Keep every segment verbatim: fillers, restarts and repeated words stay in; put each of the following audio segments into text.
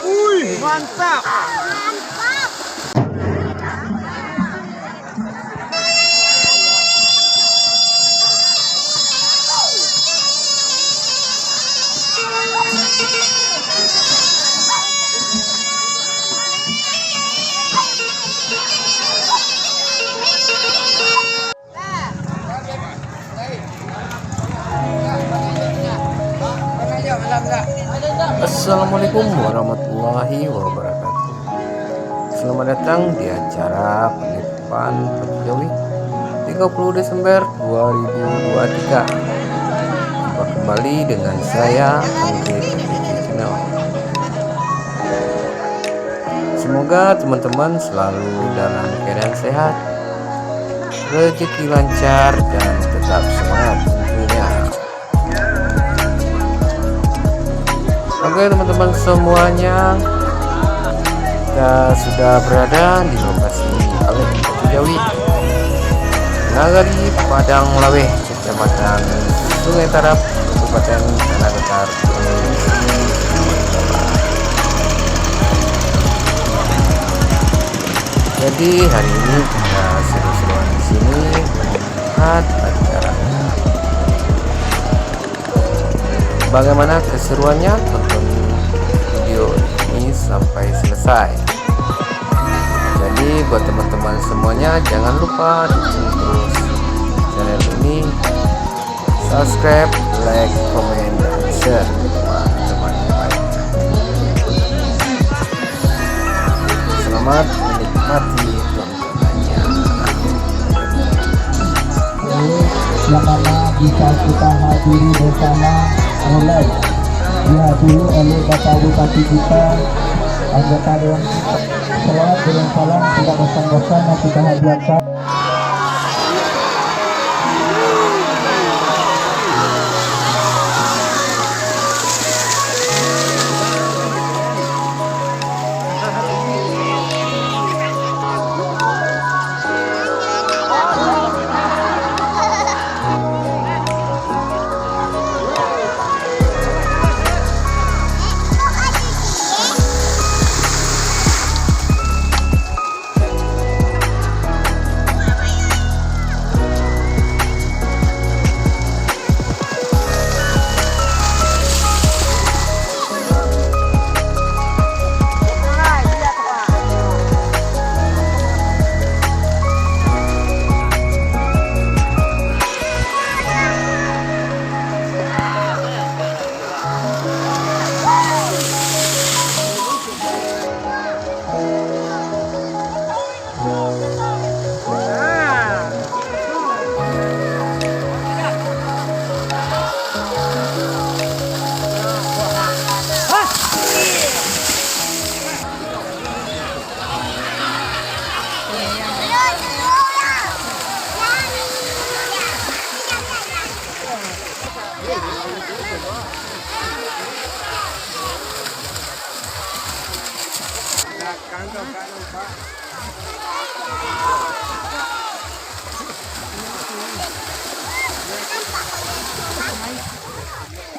Ui, mantap. Assalamualaikum warahmatullahi wabarakatuh. Selamat datang di acara penutupan Pacu Jawi, tiga puluh Desember dua ribu dua puluh tiga. Jumpa kembali dengan saya, Andre P P C Channel. Semoga teman-teman selalu dalam keadaan sehat, rezeki lancar, dan tetap semangat tentunya. Oke, teman-teman semuanya, kita sudah berada di lokasi Alek Pacu Jawi, Nagari Padang Laweh, Kecamatan Sungai Tarab, Kabupaten Tanah Datar, Provinsi Sumatera Barat. Jadi, hari ini kita seru-seruan di sini melihat acaranya. Bagaimana keseruannya? Tonton video ini sampai selesai. Jadi, buat teman-teman semuanya, jangan lupa dukung terus channel ini. Subscribe, like, komen, dan share ke teman-teman yang lain. Selamat menikmati tontonannya. Yang mana bisa kita hadiri bersama, mulai dihadiri oleh Bapak Bupati kita, anggota Dewan. Selawat dengan salam tidak bosan-bosan yang kita hadiahkan.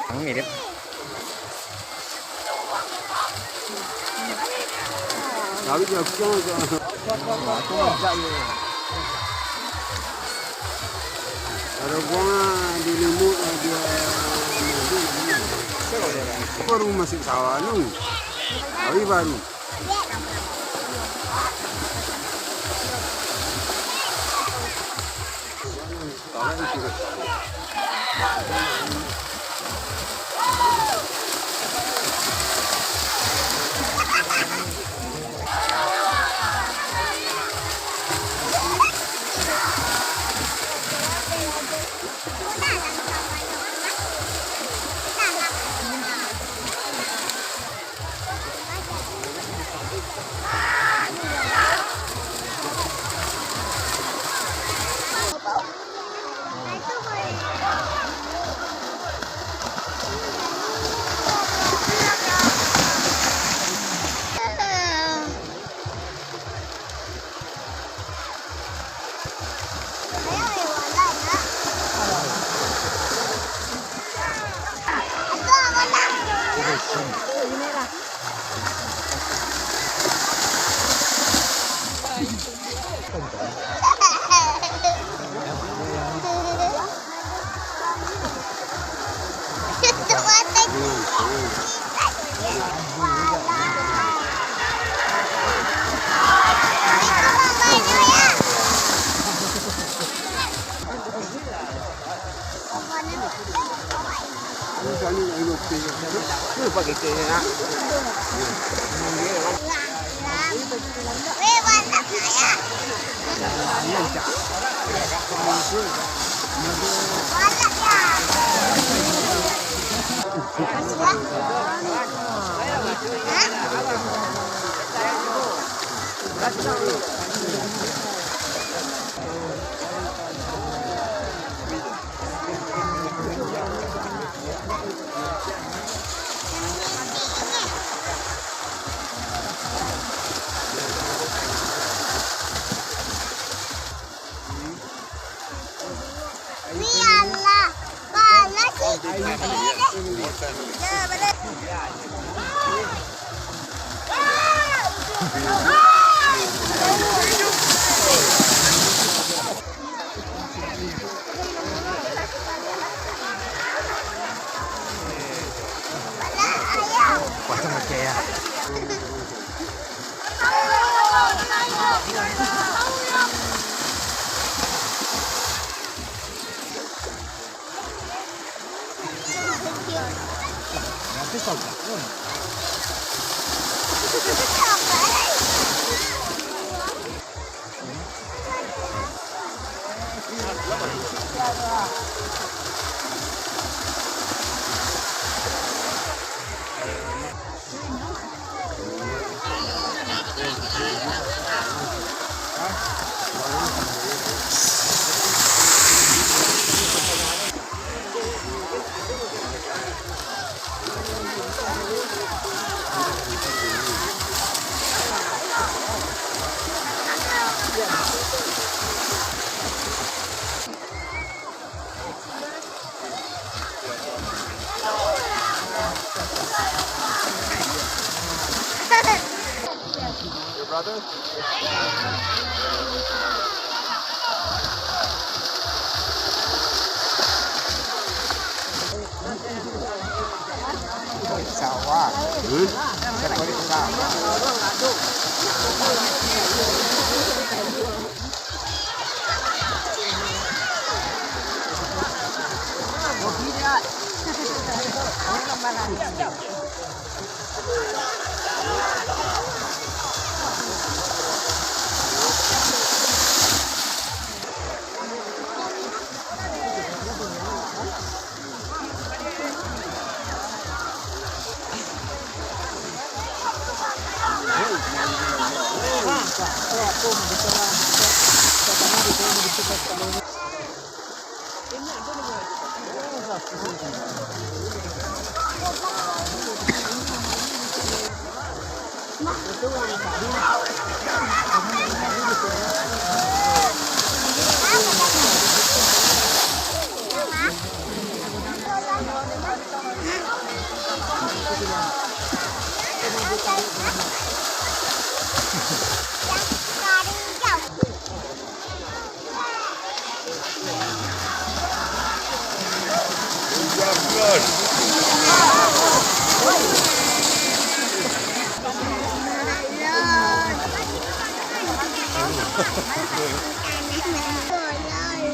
Ang mirip. Lalu dia bilang tu. Wah, tu macam je. Kalau buang di limut, dia baru masuk sawah tu. Hari baru.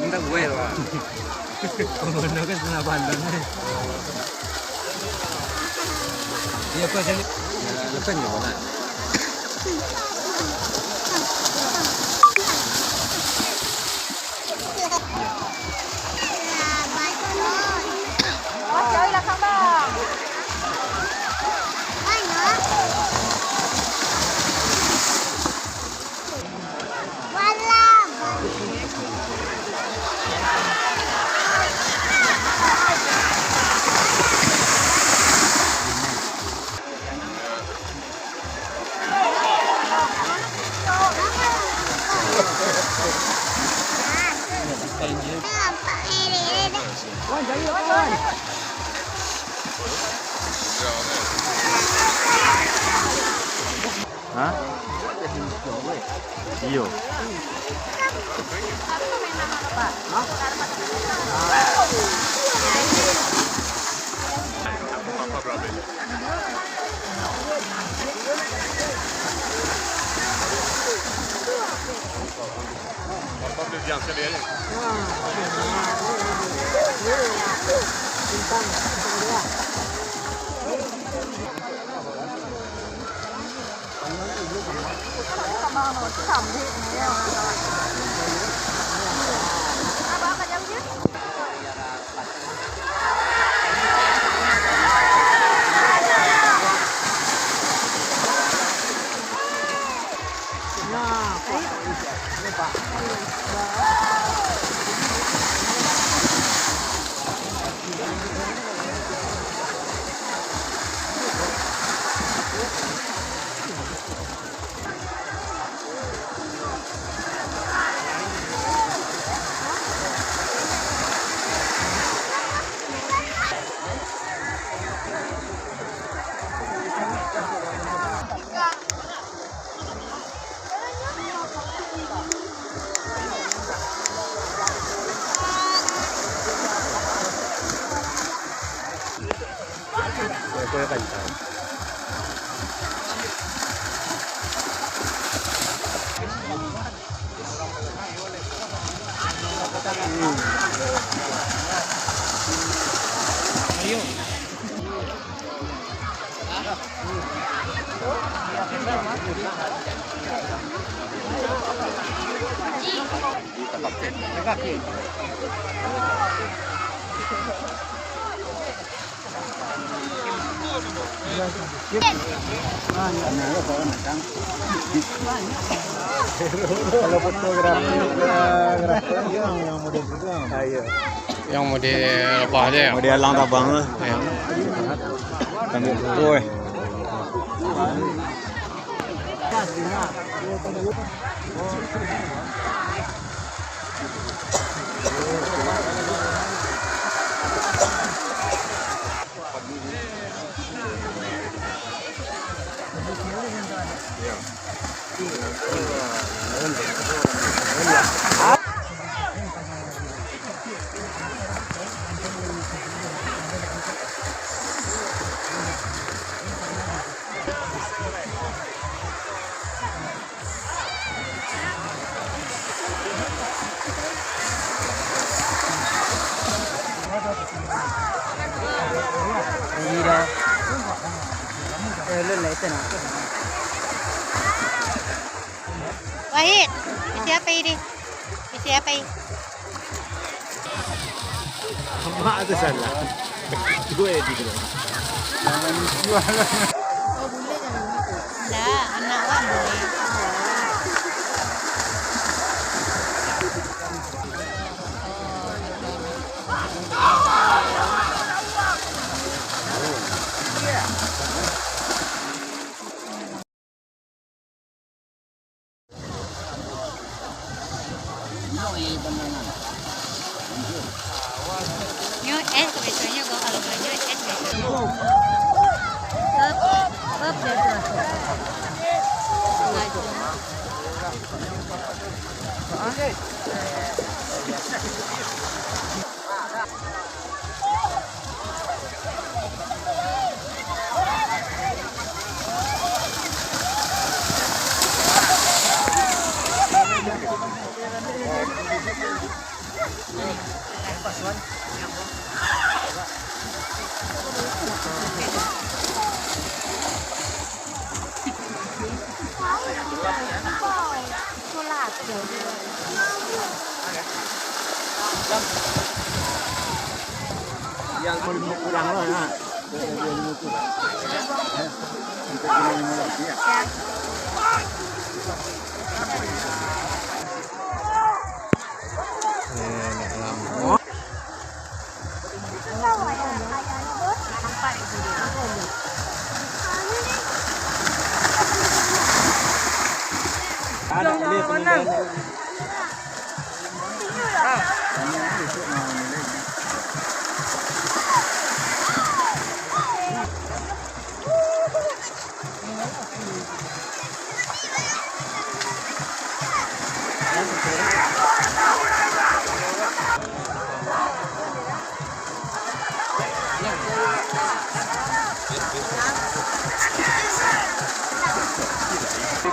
Minta gue lah. Komodo kan setengah pandang ni. Iya, kau sini. Ya, lepas ni, mana? Ha? Iyo. Kalau fotografi, fotografi yang, yang model itu, yang model apa aja ya? Model alang tabang lah. Ya. Sambil foto, eh. Wahid, isi apa ini? Isi apa ini? Mak tu salah. Dua ya, tiga. Ndak, anak awak bulek. Nyo es, biasonyo kalau nyo es biaso. Up, up, dari tu. Yang mau pulang lah, nak.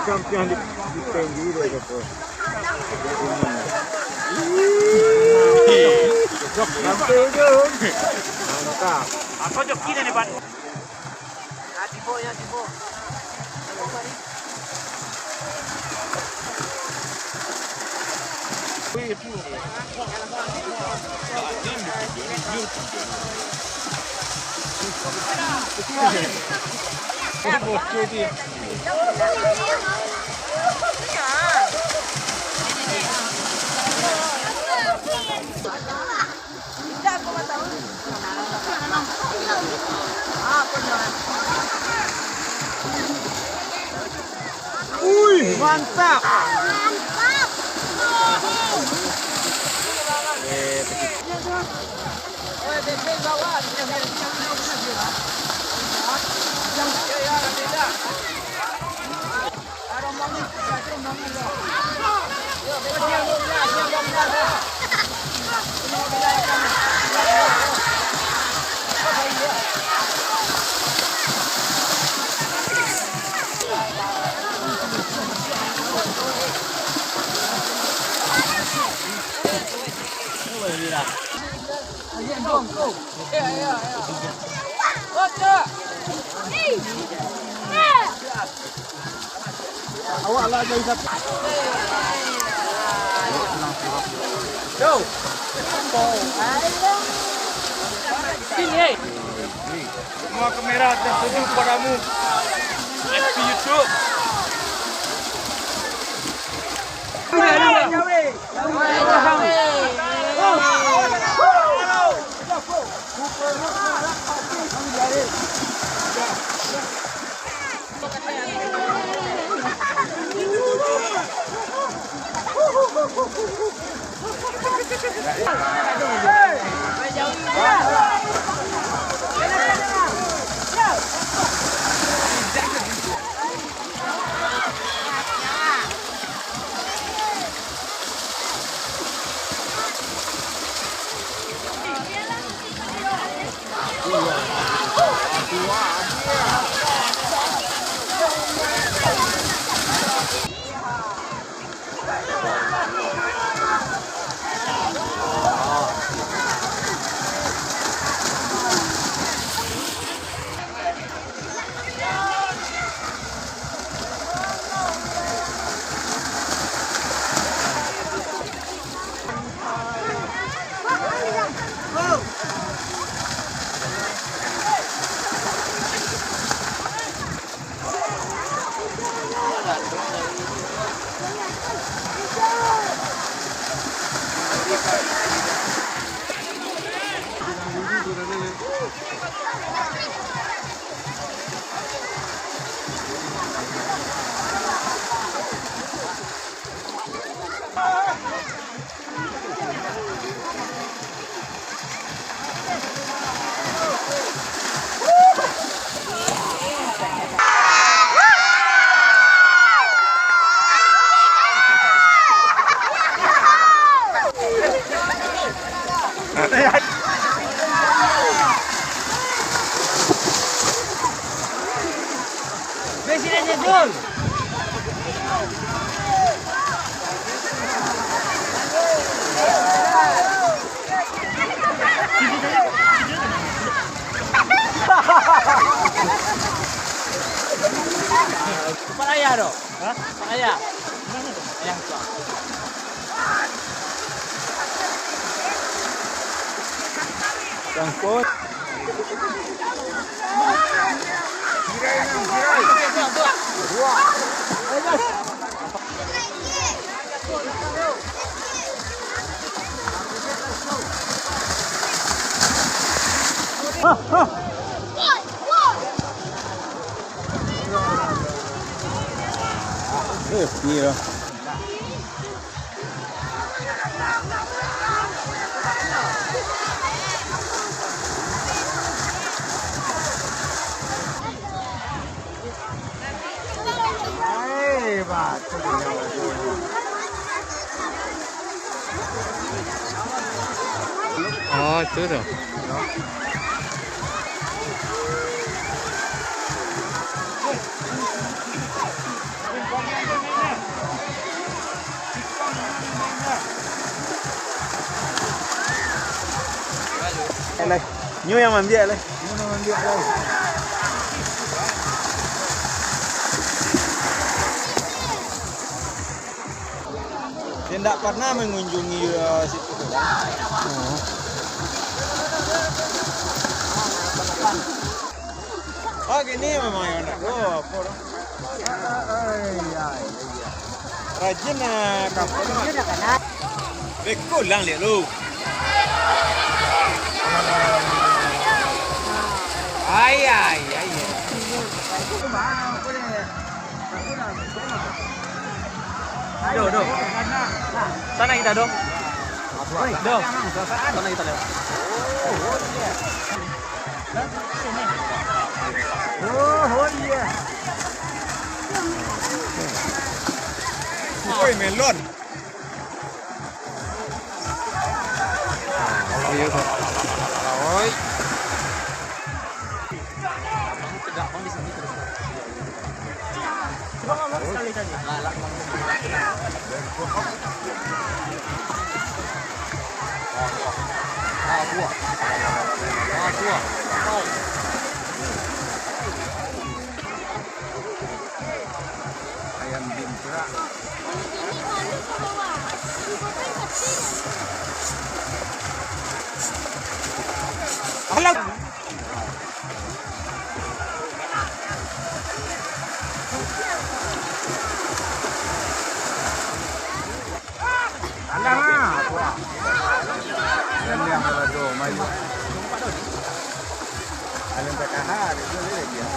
Sampiang di, di tinggi dia tu. Sampai tu. Mantap. Apa joki tadi, Pan? Ui, mantap. Mantap. Awak lah jadi satu. Yo. Sini, eh. Semua kamera tertuju padamu. F B YouTube. Tempat ayah tu. Hah? Tempat ayah. Ayah tu. Sangkut. Eh, iya. Oh, itu tu. Nyo yang mambiak lai. Nyo yang mambiak lai. Dia ndak pernah mengunjungi, eh, situ tu. Oh. Oh, gini memang yang ndak. Oh, apa orang? Rajin, eh, kampung. Beko lang liak lu. Ai, ai, ai. Doh, doh. Sana kita, doh. Doh. Sana kita lewat. Oh, oh iya. Woi, melon. Oh, iya, Bang. Oi. Abang tegak, Bang, di sini terus. Coba ngomong sekali saja. Lah, lah, Bang. Ah, buah. Ah, buah. Ah, buah. Ayam bingkrak. Alah. Alah, ah, buah. Dan yang ada tu, mayu. Alam P K H, dia tu dia dia.